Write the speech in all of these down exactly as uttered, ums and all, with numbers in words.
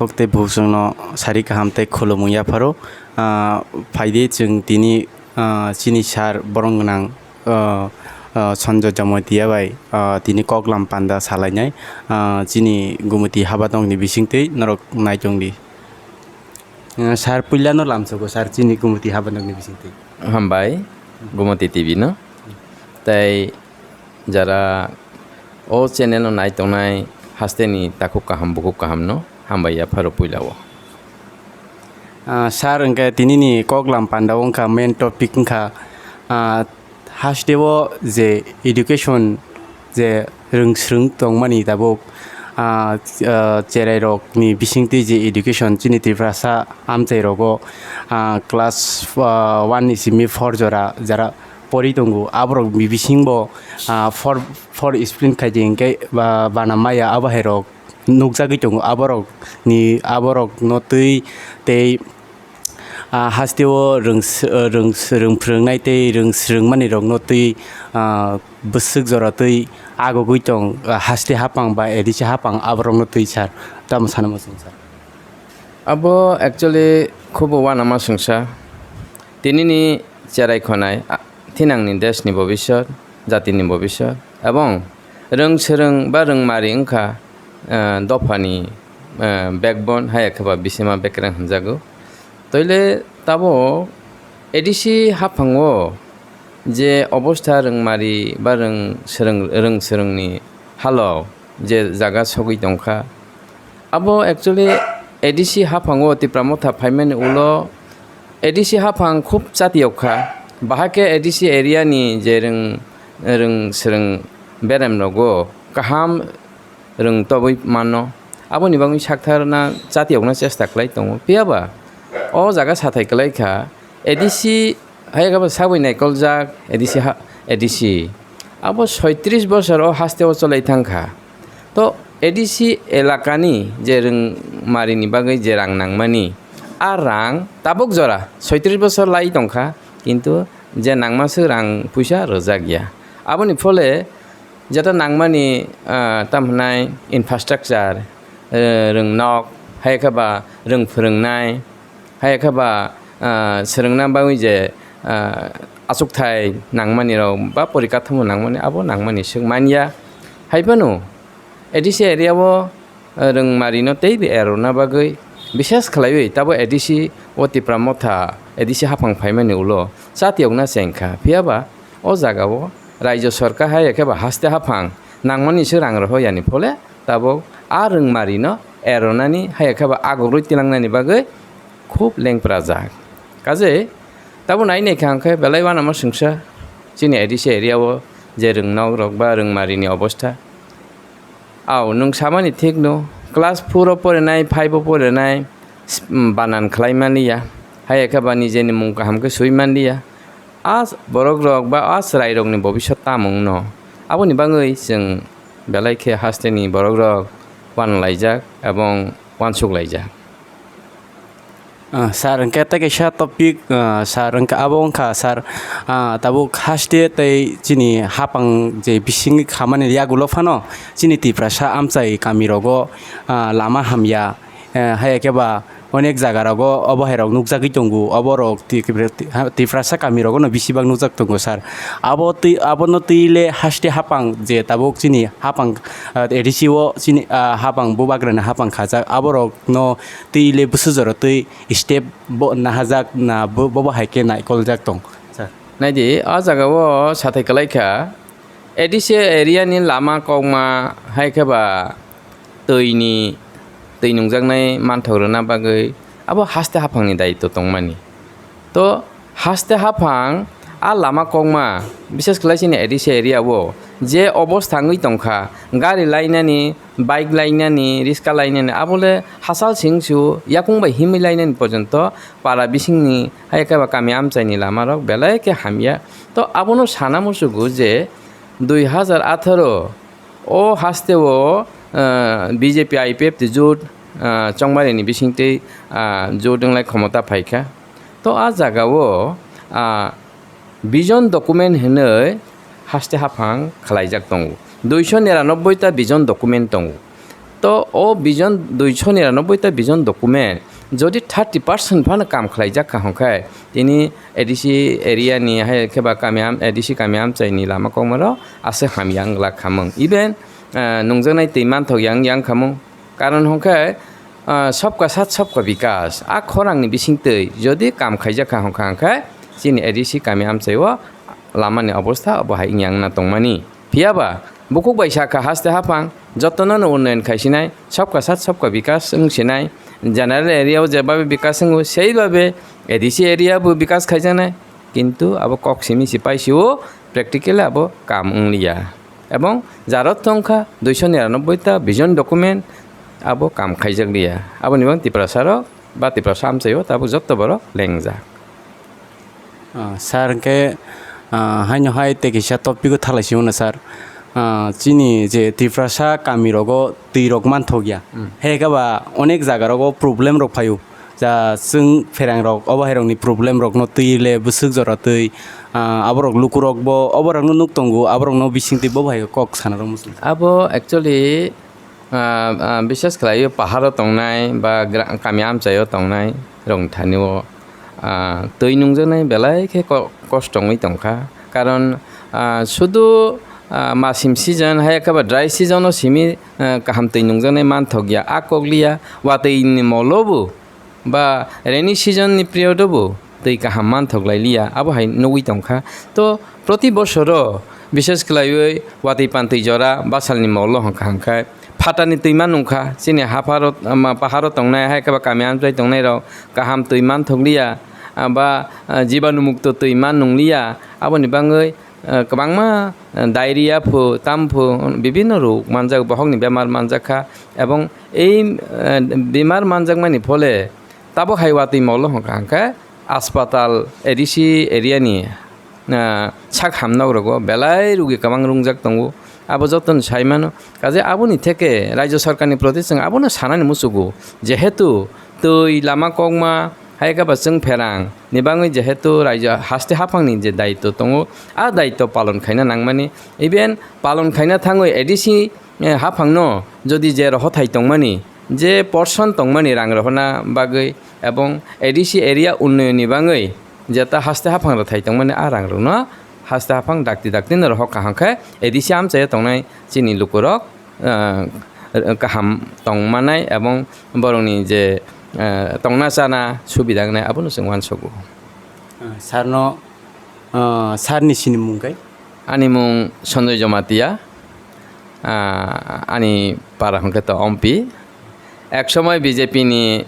Kok tei buchungno sari kaham tei khulumung yapharo. Ah, phaidi chwng tini, ah, chini sir borong gwnang, ah, ah, Sanjoy Jamatia bai, ah, tini koklam panda salainai, ah, chini Gumoti Habadongni bisingtwi norok naitongdi. Ah, sir, puilano lamsogo, sir, chini Gumoti Habadongni bisingtwi. Hambai, Gumoti T V no. Tei jara o channel no nai tongnai hasteni takhuk kaham, bukhuk kaham no hambai yapharo puila o. Ah, sir, hwnkhe tinini koklam panda wngkha, main topic wngkha, ah, hasteo je education je rwngsrwng tongmani tabuk, ah, ah, cherairokni bisingtwi je education chini Tiprasa amchairogo, ah, class, ah, one ni simi four jora jara pori tongo, aborok bi-, bisingbo, ah, four, four explain khaidi hinkhe ba, bana maya abo hairok nukjagwi tongo, aborokni, aborokno twi tei, ah, hasteo rwngs-, rwngs-, rwngphrwngnai tei rwngsrwngmanirokno twi, ah, bwswk jora twi agogwi tong, ah, haste haphang ba A D C haphang aborokno twi sir, tamo sana muchung sir? Abo actually khubo uanama swngsa. Tinini cherai khonai, ah, thinangni deshni bobiswt, jatini bobiswt, ebong rwng swrwng ba rwngmari wngkha, eh, dophani, eh, backbone, haya khe ba bisima bekereng hwnjago. Toile tabuk A D C haphango je obostha rwngmari ba rwng swrwng, rwng swrwngni halo je jaga sogwi tongkha, abo actually A D C haphango Tipra Motha phaimani ulo A D C haphang khub chatiyok kha. Bahai khe A D C area ni je rwng, rwng swrwng berem rogo kaham rwng tobwi mano. Aboni bagwi saktharna chatiyokna chesta khlai tongo. Phiya ba o jaga sathai kwlai kha A D C, hai khe bo sagwi naikoljak A D C ha, A D C. Abo soitris bosor o haste o cholai thang kha. To A D C elakani je rwngmarini bagwi je rang nangmani, a rang tabuk jora soitris bosor lai tongkha, kintu je nangmaswk rang puisa rwjak ya. Aboni phole jeta nangmani, ah, tamo hwnai infrastructure, eh, rwng nok, hai khe ba rwng phwrwngnai, hai khe ba, ah, swrwngna bagwi je, ah, achukthai nangmani rok ba porikathamo nangmani, abo nangmani swk manya. Hai phano A D C area o, eh, rwngmarino teibo erorna bagwi, bishes khlaiwi tabo A D C o Tipra Motha A D C haphang phaimani ulo chatiyokna chengkha. Phiya ba o jagao Raijo Sorkar hai khe ba haste haphang nangmani se rang roho yani phole tabuk a rwngmarino eronani hai khe ba agokrwi tilangnani bagwi khub lengprajak. Kaje tabuk nai nai kha hwnkhe belai uanama swngsa chini A D C area o je rwngnok rok ba rwngmarini obostha. Au, nwng samani thikno, class four o porinai, five o porinai, s-, mm, banan khlai manliya, hai khe ba nijeni mung kaham khe swi manliya. A borok rok ba a chwrai rokni bobiswt tamo wngno? Aboni bagwi chwng belai khe hasteni borok rok uanlaijak ebong uansuk laijak. Ah, sir, hwnkhe tei kaisa topic, ah, sir, hwnkhe abo wngkha, sir, ah, tabuk haste tei chini hapang je bisingni khamani yagulo phano chini Tiprasa amchai kamirogo, ah, lama hamya, eh, hai khe ba onek jagarogo obo hai rok nukjagwi tongo, oborok Ti-, Tiprasa kamirogono bisi bak nukjak tongo, sir. Abo twi, abono twi le haste hapang je tabuk chini hapang, ah, A D C o chini, ah, hapang bubagrani hapang khajak, aborokno twi le bwswk jora twi step bo nahajak na bo, bobo hai khe naikoljak tong, sir. Naidi, o jaga o sathai kwlai kha, A D C area ni lama kokma hai khe ba twi ni, twi nungjaknai manthok rwna bagwi abo haste haphang ni daitw tongmani. To haste haphang a lama kokma, bishes khlai chini A D C area o je obostha wngwi tongkha, gari lainani, bike lainani, riska lainani, abole hachal singsu yakung bai himwi lainani porjonto para bisingni hai khe ba kami amchaini lama rok belai khe hamya. To abono sana muchugo je dui hazar atharo o haste o, ah, B J P I P F T jut, ah, chongmari ni bisingtwi, ah, jut wnglai khomota phaikha. To a jaga o, ah, vision document hinwi haste haphang khlaijak tongo. Duiso niranobboi ta vision document tongo. To o vision duisho niranobboi ta vision document, jodi thirty percent phano kam khlaijak kha hwnkhe, tini A D C area ni hai khe ba kami am-, A D C kami amchai ni lama kokma rok aswk hamya wng glak khamung. Even, ah, nungjaknai twi manthok yang yang khamung. Karon hwnkhe, ah, sabka sath sabka bikas. A khorang ni bising twi jodi kam khaijak kha hwnkha hwnkhe, chini A D C kami amchai o lama ni obostha obo hai wng yang na tongmani. Phiya ba, bukhuk bai sakha haste haphang, jotono no unnayan khai sinai, sabka sath sabka bikas wng sinai, general area o jeba be bikas wngo, sei babe A D C area bo bikas khaijaknai, kintu abo kok simi si pai si o, practically abo kam wng liya. Ebong jaro tongkha duisho niranobboi ta vision document abo kam khaijak liya. Aboni bagwi Tiprasa rok ba Tiprasa amchai o tabuk joto borok lengjak. Ah, sir, hwnkhe, ah, haino hai tei kisa topic o thalai simo na, sir. Ah, chini je Tiprasa kami rogo twi rok manthok ya. Hmm. Hai khe ba onek jaga rogo problem rok phaio. Ja chwng pherang rok, obo hai rokni problem rokno twi le bwswk jora twi, ah, aborok lukurok bo oborokno nuk tongo, aborokno bising twi bo hai kok sana rok muchung. Abo actually, ah, ah, bishes khlai o paharo tongnai ba gra-, kami amchai o tongnai rok thani o, ah, twi nungjaknai belai khe ko-, kosto wngwi tongkha. Karon, ah, sudu, ah, masim season hai khe ba dry season o simi, ah, kaham twi nungjaknai manthok ya, a kok liya, watwi ni molo bo ba rainy season ni period o bo twi kaham manthok lai liya, abo hai nugwi tongkha. To proti bosoro bishes khlaiwi watwi pantwi jora basalni molo hwnkha hwnkhe phatani twi ma nungkha, chini hapharo, ma, paharo tongnai hai khe ba kami amchai tongnai rok kaham twi manthok liya, ah, ba, ah, jibanu mukto twi ma nung liya, aboni bagwi, ah, kwbangma, ah, diarrhea phu, tam phu, bibinno rog manjak, bohokni bemar manjak kha, ebong ei, ah, bemar manjakmani phole tabuk hai watwi molo hwnkha hwnkhe aspatal A D C area ni, ah, sak hamnok rogo belai rugi kwbang rungjak tongo, abo jotono sai mano. Kaje aboni theke Rajya Sarkarni proti chwng abono sanani muchugo, jehetu twi lama kokma hai khe ba chwng pherang ni bagwi jehetu Rajya haste haphangni je daitw tongo, a daitw palon khaina nangmani, even palon khaina thangwi A D C, eh, haphangno jodi je rohothai tongmani, je portion tongmani rang rohorna bagwi ebong A D C area unnayonni bagwi jeta haste haphang rothai tongmani a rang rokno haste haphang dakti dakti no rohor kaham khe A D C amchai o tongnai chini lukurok, ah, kaham tong manai ebong borokni je, ah, tongna chana subida wngnai abono chwng uansugo. Ah, sir no, ah, sir ni sinimung kai? Ani mung Sanjoy Jamatia, ah, ani para hwnkhe to Ompi. Ek somoi B J P ni,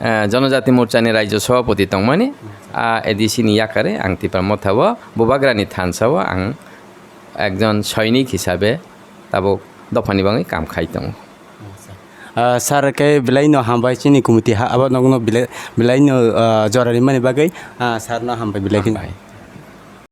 ah, Jonojati Morcha ni Rajya Sabhapati tongmani, ah, A D C ni yakare ang Tipra Motha o Bubagra ni thansa o ang ekjon soinik hisabe tabuk dophani bagwi kam khai tongo. Ah, sir, khe belai no hambai chini committee ha, abo nokno belai, belai no, ah, jora rimani bagwi, ah, sir no hambai belai kheno. Hambai.